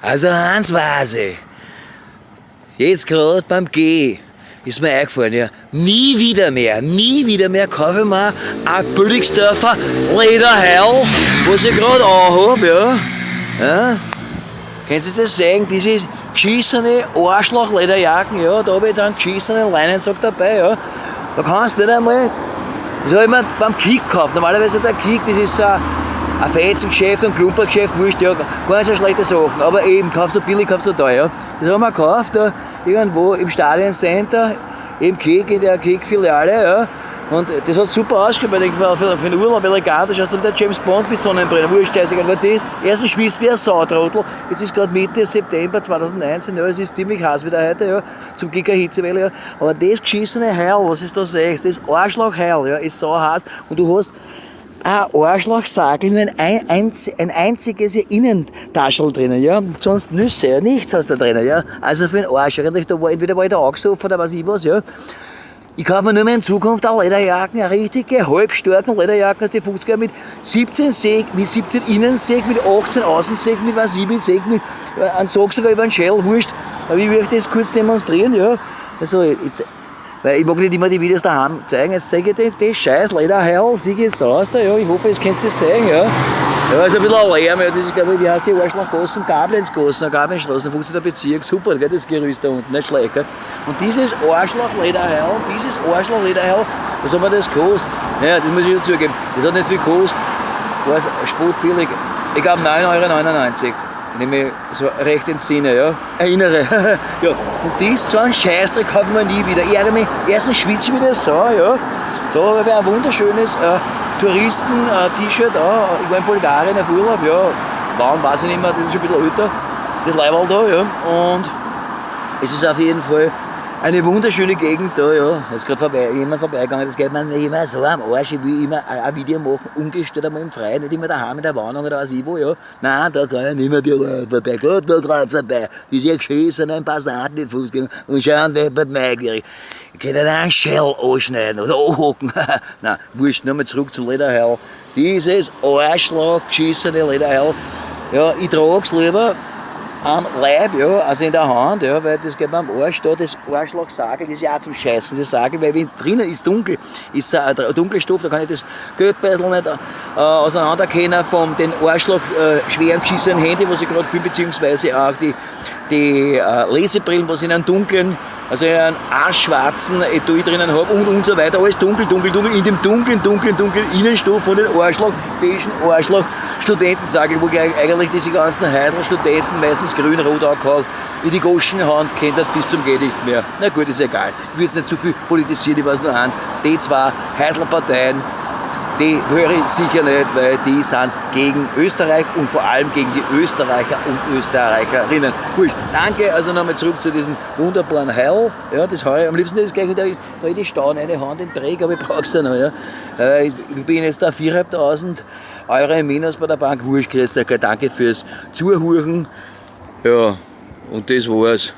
Also eins weiß ich. Jetzt gerade beim Gehen ist mir eingefallen, ja, nie wieder mehr, nie wieder mehr kaufe ich mir ein Billigsdorfer Lederheil, was ich gerade anhab, ja. Ja. Kennst du das sehen? Diese geschissene Arschloch-Lederjacken, ja, da habe ich dann geschissenen Leinensack dabei, ja. Da kannst du nicht einmal, das habe ich mir beim Kick gekauft. Normalerweise der Kick, das ist so ein Fetzengeschäft und Klumpergeschäft, wurscht, ja, gar nicht so schlechte Sachen. Aber eben, kaufst du billig, kaufst du teuer. Das haben wir gekauft, da, irgendwo im Stadioncenter, im Kick, in der Kick-Filiale, ja. Und das hat super ausgeschaut, weil ich denke, für den Urlaub elegant, da schaust du der James Bond mit Sonnenbrille, wurscht, scheißegal, aber das, erstens schwitzt wie ein Sautrottel, jetzt ist gerade Mitte September 2019, ja, es ist ziemlich heiß wieder heute, ja, zum Glück eine Hitzewelle, ja, aber das geschissene Heil, was ist da siehst, das Arschlochheil, ja, ist sau heiß und du hast ein Arschlochsackel, ein einziges Innentaschel drinnen, ja, sonst Nüsse, ja, nichts hast du da drinnen, ja, also für den Arsch, eigentlich, da war, entweder war ich da angesoffen oder weiß ich was, ja. Ich kaufe mir nur mehr in Zukunft auch Lederjacken, richtige, halbstarken Lederjacken aus den 50er mit 17 Säg, mit 17 Innensäg, mit 18 Außensäg, mit was ich mit Säg, mit einem Sack sogar über den Schädel, wurscht. Aber ich möchte das kurz demonstrieren, ja. Also, jetzt, weil ich mag nicht immer die Videos daheim zeigen, jetzt zeige ich dir das scheiß Lederheil, sieh jetzt raus da, ja, ich hoffe, jetzt könnt ihr das sehen, ja. Ja, ist ein bisschen ein Lärm, ja, das ist, glaube ich, wie heißt die Arschlochgassen? Gablenzgassen, Gablenzstraße, 15. Bezirk, super, gell, das Gerüst da unten, nicht schlecht, gell. Und dieses Arschloch-Lederheil, dieses Arschloch-Lederheil, was hat mir das gekostet? Naja, das muss ich schon zugeben, das hat nicht viel gekostet, war spottbillig, ich glaube 9,99 Euro. Wenn ich mich so recht entsinne, ja, erinnere. Ja, und das, so einen Scheißdreck kaufe ich mir nie wieder. Ich ärgere mich, erstens schwitze ich wieder so, ja. Da habe ich ein wunderschönes Touristen-T-Shirt auch. Ich war in Bulgarien auf Urlaub, ja. Wann, weiß ich nicht mehr, das ist schon ein bisschen älter, das Leiberl da, ja. Und es ist auf jeden Fall eine wunderschöne Gegend da, ja. Jetzt gerade vorbei, jemand vorbeigegangen, das geht mir immer so am Arsch, ich will immer ein Video machen, ungestört einmal im Freien, nicht immer daheim in der Wohnung oder was ich wo, ja. Nein, da kann ich nicht mehr die vorbei, Gott, da gerade vorbei. Diese geschissenen Passanten, die Fuß gehen und schauen, wer neugierig. Ich kann einen Schell anschneiden oder anhocken. Nein, wurscht, nochmal zurück zum Lederheil. Dieses Arschloch geschissene Lederheil, ja, ich trag's lieber am Leib, ja, also in der Hand, ja, weil das geht mir am Arsch da, das Arschlochsackel, das ist ja auch zum Scheißen, das Sackel, weil wenn es drinnen ist dunkel, ist ein dunkler Stoff, da kann ich das Geldbeutel nicht auseinanderkennen von den Arschloch schweren geschissenen Handy, was ich gerade fühle, beziehungsweise auch die Lesebrillen, was ich in einem dunklen, also in einem arschschwarzen Etui drinnen hab und so weiter, alles dunkel, dunkel, dunkel, in dem dunklen, dunklen, dunklen Innenstoff von den Arschloch, beigen Arschloch Studentensackel, wo eigentlich diese ganzen Häusl-Studenten meistens grün-rot angehaucht, in die Goschen hauen, kennt das bis zum geht nicht mehr. Na gut, ist egal. Ich will jetzt nicht zu viel politisieren, ich weiß nur eins, die zwei Häusl-Parteien, die höre ich sicher nicht, weil die sind gegen Österreich und vor allem gegen die Österreicher und Österreicherinnen. Wurscht. Danke, also nochmal zurück zu diesem wunderbaren Heil. Ja, das heuer. Am liebsten ist gleich da in die Stauen eine Hand in den Dreck, aber ich brauch's ja noch. Ja. Ich bin jetzt da 4.500 Euro im Minus bei der Bank. Wurscht, grüß euch, danke fürs Zuhören. Ja, und das war's.